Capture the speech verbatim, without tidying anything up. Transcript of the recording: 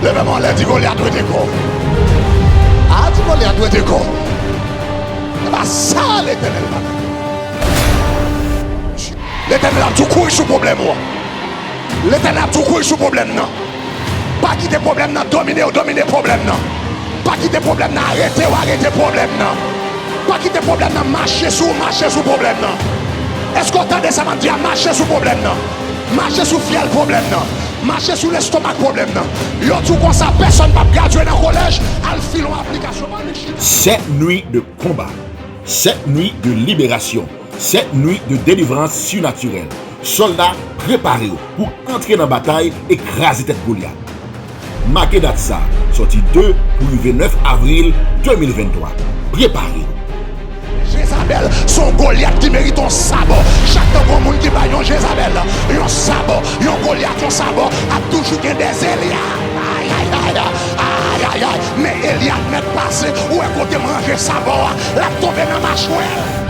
Leve men w anlè, di Golyat rete kò. A, di Golyat rete kò. Se pa sa Letènèl pa fè. Letènèl ap di w kouri sou pwoblèm ou an. Letènèl ap di w kouri sou pwoblèm nan. Pa kite pwoblèm nan domine w, domine pwoblèm nan. Pa kite pwoblèm nan arete w, arete pwoblèm nan. Pa kite pwoblèm nan mache sou ou, mache sou pwoblèm nan. Èske w tande sa m ap di a? Mache sou pwoblèm nan. Mache sou fyèl pwoblèm nan. Mache sou lestomak pwoblèm nan. Yo di w konsa, pèsonn p ap gradye nan kolèj, al file yon aplikasyon. Sèt nuits de combat, sèt nuits de libération, sèt nuits de délivrance surnaturelle. Sòlda, prepare w pou antre nan batay e kraze tèt Golyat. Make dat sa, sòti de pou rive nèf avril de mil venntwa. Prepare w. Jezabèl se yon Golyat ki merite yon sabò. Chak tan gon moun ki bay yon Jezabèl yon sabò, yon Golyat yon sabò, ap toujou gen de Elya. Ay, ay, ay, ay, ay, ay. Men Elya mèt pase, ou wè kote m ranje sabò a, l ap tonbe nan machwè l.